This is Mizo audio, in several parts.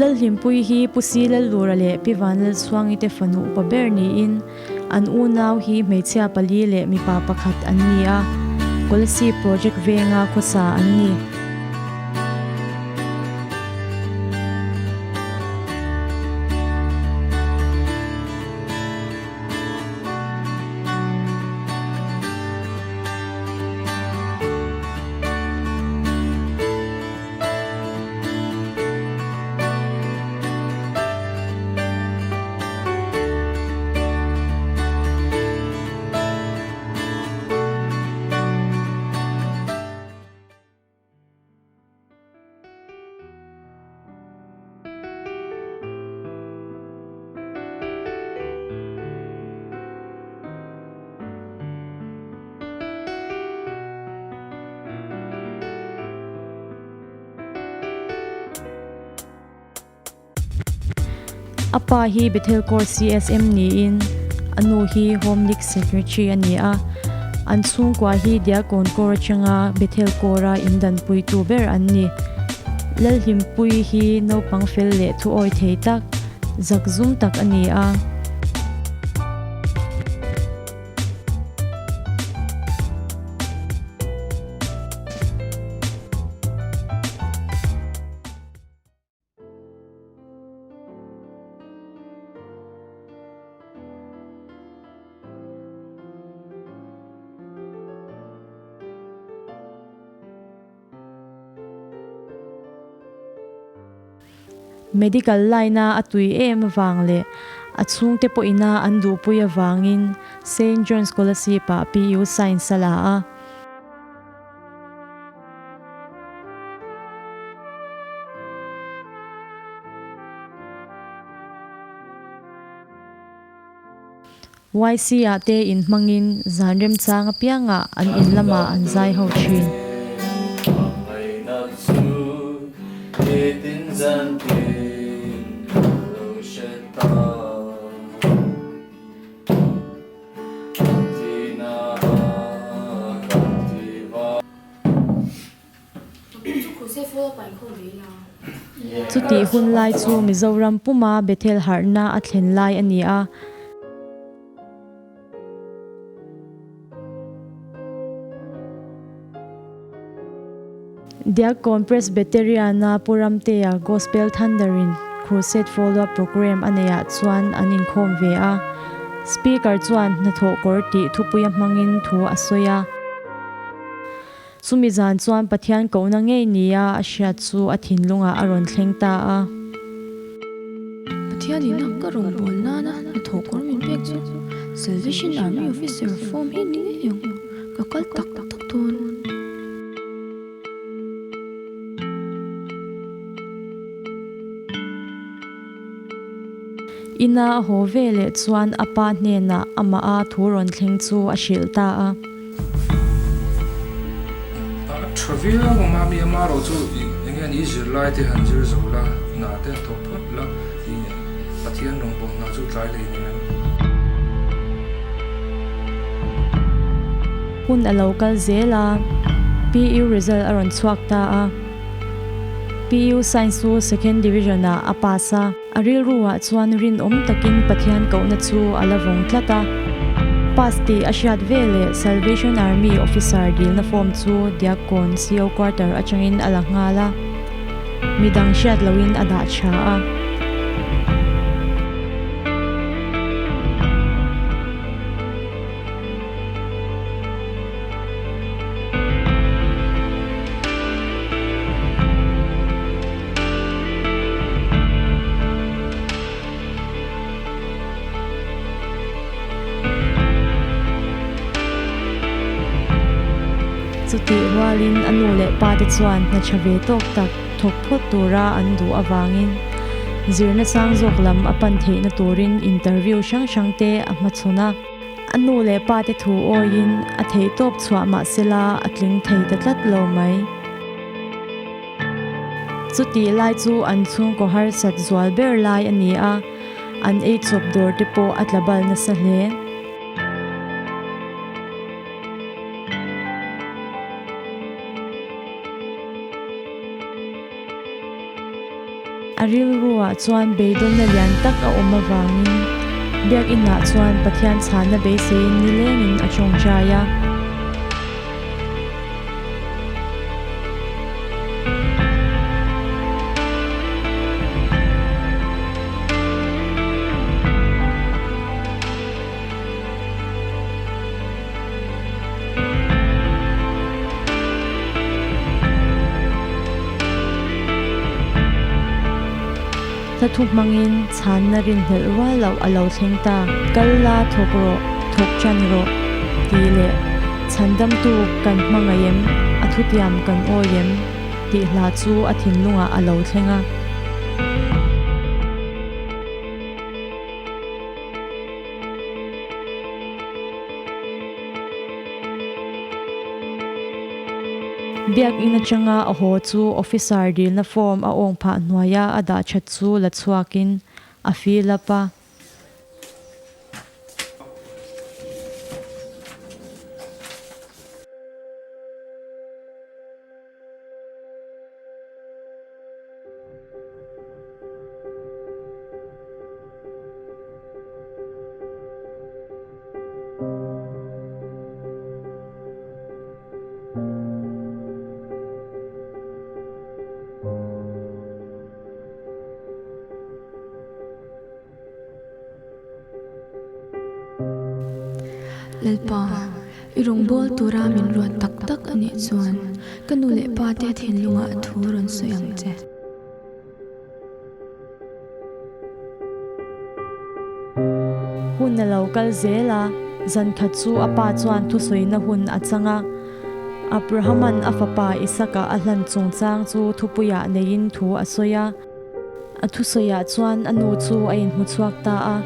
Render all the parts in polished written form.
Lalhlimpuii hi Pu Si Lallura leh Pi Vanlalchhuangi te fanu upa ber niin an unau hi hmeichhia pali leh mipa pakhat an ni a, Kolasib Project venga khawsa an ni. A pa hi Bethel Court CSM niin a nu hi Home League Secretary a ni a. An chhungkua hi Diakon Corps atanga Bethel Corps-a indanpuitu ber an ni. Lalhlimpuii hi naupang fel leh thuawi thei tak, zakzum tak a ni a. Medical line a a tui em avang leh a chhungte pawhina an duhpui avangin Saint John's Kolasib ah PU Science a la a. YC ah te in hmangin zan remchang apiangah an in lamah an zai ho thin. Chutih hun lai chu Mizoram puma Bethel harhna a thlen lai a ni a. Diakkawn Presbyterian-a Pu Ramtea Gospel Thunder-in Crusade Follow-up Programme a neihah chuan an inkhawm ve a. Speaker chuan hnathawh kawr tih thupuia hmangin thu a sawi a. Chumi zan chuan Pathian kohna ngei nia a hriat chu a thinlungah a rawn thleng ta a. Pathian in a ka rawn bawl nana hnathawh kawr min pek chu Salvation Army Officer form hi ni ngei ang, ka kal tak tak dawn. Ina a haw ve leh chuan a pa hnenah amah a thu rawn thleng chu a hrilh ta a. A tha viau ang a, mi ama erawh chu eng nge ni zirlai te han zir zo la, hna te han thawk phawt la, Pathian rawngbawm hna chu tlai lei ni em? Hun a lo kal zel a, PU result a rawn chhuak ta a. PU Science chu Second Division ah a pass a. A rilru ah chuan rinawm takin Pathian kohna chu a la vawng tlat a. Pass tih a hriat ve leh Salvation Army Officer dilna form chu Diakkawn CO Quarter atangin a la nghal a. Midang hriat lohin a dah tha a. Chutih rualin a nu leh pa te chuan hna tha ve tawk tak thawk phawt tura an duh avangin zirna sang zawk lam a pan theihna turin interview hrang hrang te a hmachhawn a. A nu leh pa te thu awiin a theihtawp chhuah mahsela a tling thei ta tlat lo mai. Chutih lai chu an chhungkaw harsat zual ber lai a ni a, an eichawp dawr te pawh a tla bal nasa hle. A rilruah chuan beidawnna lian tak a awm avangin Biakinah chuan Pathian chhana beiseiin nilengin a tawngtai a. Hla thu hmangin chhanna rinhlelh rual loh a lo thleng ta. Kal la thawk rawh, thawk tan rawh tih leh chhandamtu kan hmangaih em, a thutiam kan awi em tih hla chu a thinlungah a lo thleng a. Biakinn atanga a haw chu officer dilna form a awng phah hnuaia a dah that chu la chhuakin a fill up a. Lalpa, i rawngbâwl tûra min ruat tak tak a nih chuan ka nu leh pate thinlungah thu rawn sawi ang che. Hun a lo kal zel a, zan khat chu a pa chuan thusawina hun a chang a. Abrahama'n a fapa Isaka a hlan chungchang chu thupuiah neiin thu a sawi a. A thusawiah chuan a nu chu a inhmu chhuak ta a.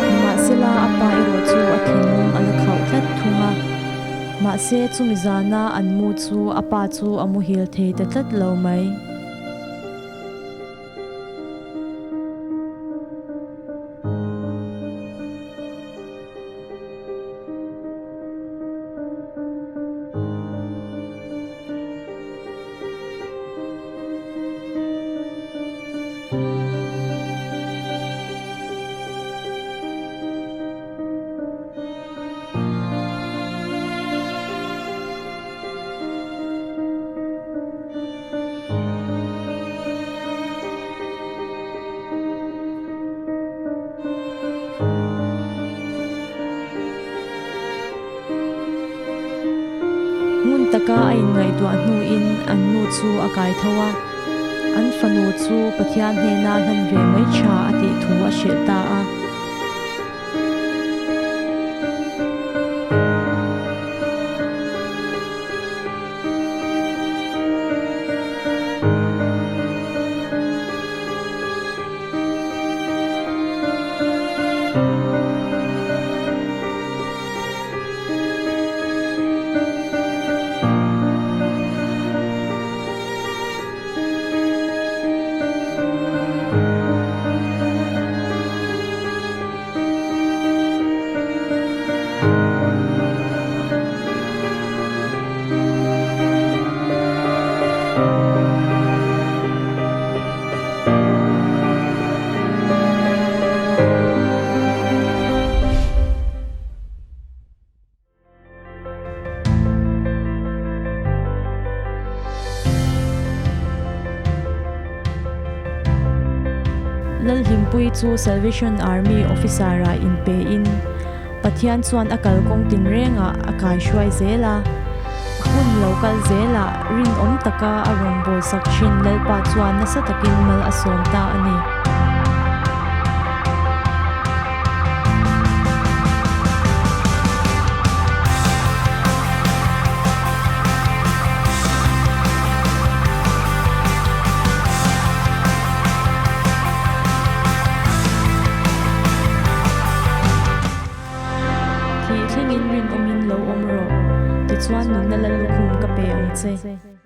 Nimahsela a pa erawh chu a thinlung a la khauh tlat thung a. Mahse chumi zana an mu chu a pa chu a muhil thei ta tlat lo mai. Ngun taka a inngaihtuah hnuin an nu chu a kai tho a, an fanu chu Pathian hnena hlan ve mai tha a tih thu a hrilh ta a. Lalhlimpuii chu Salvation Army officer-ah inpein Pathian chuan a kalkawng tinrengah a kaihruai zel a. Hun lo kal zelah rinawm taka a rawngbâwl sak thin Lalpa chuan nasa takin mal a sawm ta a ni. che.